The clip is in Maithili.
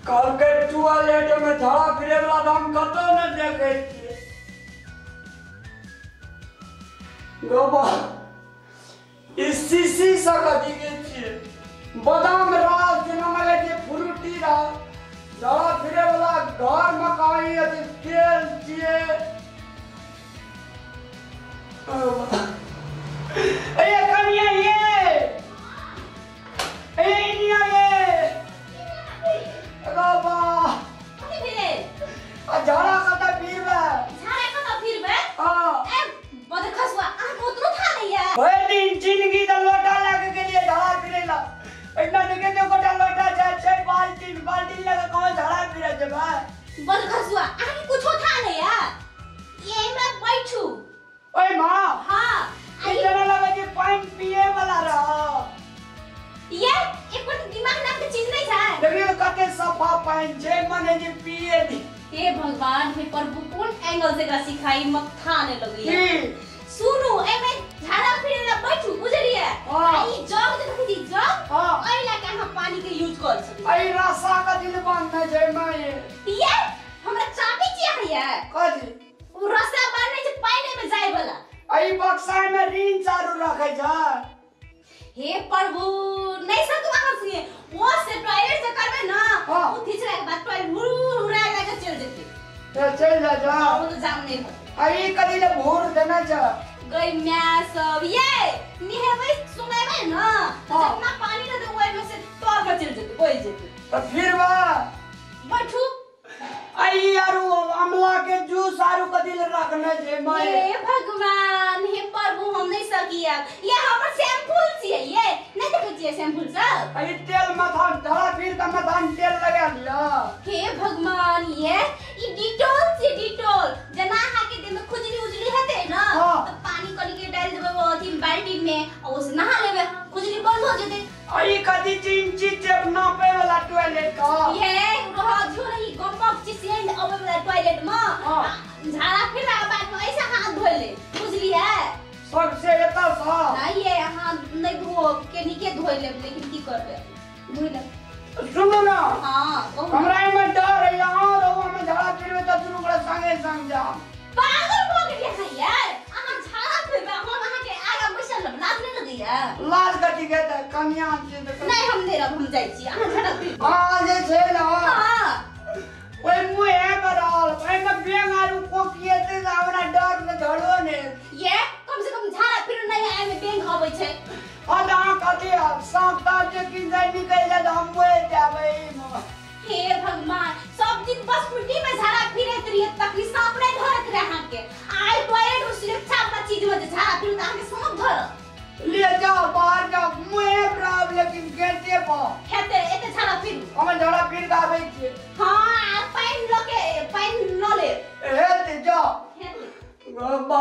कहलकै टॉयलेट में झाड़ा फिरे वाला हम कतौ नहि देखै छियै। गोबा ई शीशी सँ कथी के छियै? बादाम रस जेना लगै छै फ्रूटी रस। झाड़ा फिरे वाला घर में कहीं अथी तेल छियै। ए कनिया ये, ए इनिया ये, बाबा कथी भेल? आ झाड़ा कतऽ फिरबै? झाड़ा कतऽ फिरबै? हां। ए बदखसुआ, अहाँ के ओतनो था नहीं है? भरि दिन जिंदगी त लोटा लए के गेलियै झाड़ा फिरै ला। एतना देखे जे गोटा लोटा जाइ छै बाल्टीन, बाल्टीन लए के कहाँ झाड़ा फिरै जेबै? बदखसुआ, अहाँ के कुछो था नहीं है? ये में बैठू। ओए मां। हां। ई जेना लगै छै पानि पिए वाला रह। ये एक दिमाग नाम के चीज नहीं छै। देखियो कते सफा पानि छै, मने जे पिए दी। हे भगवान, हे प्रभु, कोन एंगल से एकरा सिखाई मथा ने लगैया। की सुनू, एमे झाड़ा फिरे ला बैठू, बुझलियै? हां। आ ई जग जे देखै छी जग, हां, एहि ला के अहाँ पानी के यूज कर सकी। एहि रस्सा के दिल बांधने छै माय। ये हमरा चाटी छी अहाँ ये। कथी? ओ रस्सा बांधने छै पानि में जाय वाला। एहि बक्सा में रिन चारू रखै छै। हे प्रभु, नहीं सकू अहाँ से। वो से टॉयलेट से करबै ना, हां। ओ थिचरा के बाद टॉयलेट हुरू हुरा लगा चल जेतै। ते चल जा जा। ओ तो जाम नहीं होतै। आ ई कथी ले भूर देने छै? गई my सब ये निहेबै सुनेबै ना, त हां। जितना पानी रहतै ओइ में से तर पर चल जेतै, बहि जेतै। त फिर बा बैठू। आई आरू आमला के जूस आरू कथी ले रखने छै माय? हे भगवान, हे प्रभु, हम नहीं सकिया। ये हमर शैम्पूल छियै, ये नहीं देखै छियै शैम्पूल सब? आई तेल माथा झाड़ा फिर के माथा में तेल लगा लिया। हे भगवान, ये ई डिटॉल छियै, डिटॉल। जेना अहाँ के देह में खुजली उजली हेतै ना, हां। त पानी कनी के डालि देबै ओ अथी बाल्टी में आ ओसे नहा लेबै, खुजली बंद हो जेतै। आई कथी चिंची टेप नापे वाला टॉयलेट का? ये रह जो नहीं गमक चीज से अबै वाला टॉयलेट में। हां। झाड़ा फिरला के बाद में ऐसा हाथ धोइ ले, बुझलियै? सबसे एता सा नहीं ये हाथ नहीं धो के निके धोइ लेब, लेकिन की करबै, धोइ लेब। सुनू ना। हां, कहू ना। हमरा एमे डर है, यहाँ रहो हम झाड़ा फिरबै त दुनू गोरा संगे संग जाम। पागल भऽ गेलियै अहाँ यार? अहाँ झाड़ा फिरबै, हम अहाँ के आगाँ बैसल रहब, लाज नहि लगैया? लाज कथी के त कनिया छै त। नहीं, हम नहि रहब, हम जाइ छी, अहाँ झाड़ा फिर। हां जे छै ना, हां। ओइ मुहे पर रहल, ओइमे बेंग आरू कोकिएतै त हमरा डर से झड़ो ने। ये कम से कम झाड़ा फिर नहीं आए में बेंग अबै छै। आ त अहाँ कथी आब साँप ताप जे किन जाय निकलि जाय त हम मरि जायब एहिमे। हे भगवान, सब दिन बस मिट्टी में झाड़ा फिरैत रहियै, तखनी साँप नहि धरैत रहे अहाँके। आइ टॉयलेट में सुरक्षा वाला चीज में जे झाड़ा फिरू त अहाँके साँप धरत। ले जाओ बाहर जाओ, मुहे पर आब लेकिन गेटे पर। हेतै एते झाड़ा फिरू। हम झाड़ा फिर के आबै छियै। हां, आ पानि लऽ के पानि लऽ लेब। हेतै जाओ। हेतै। बाबा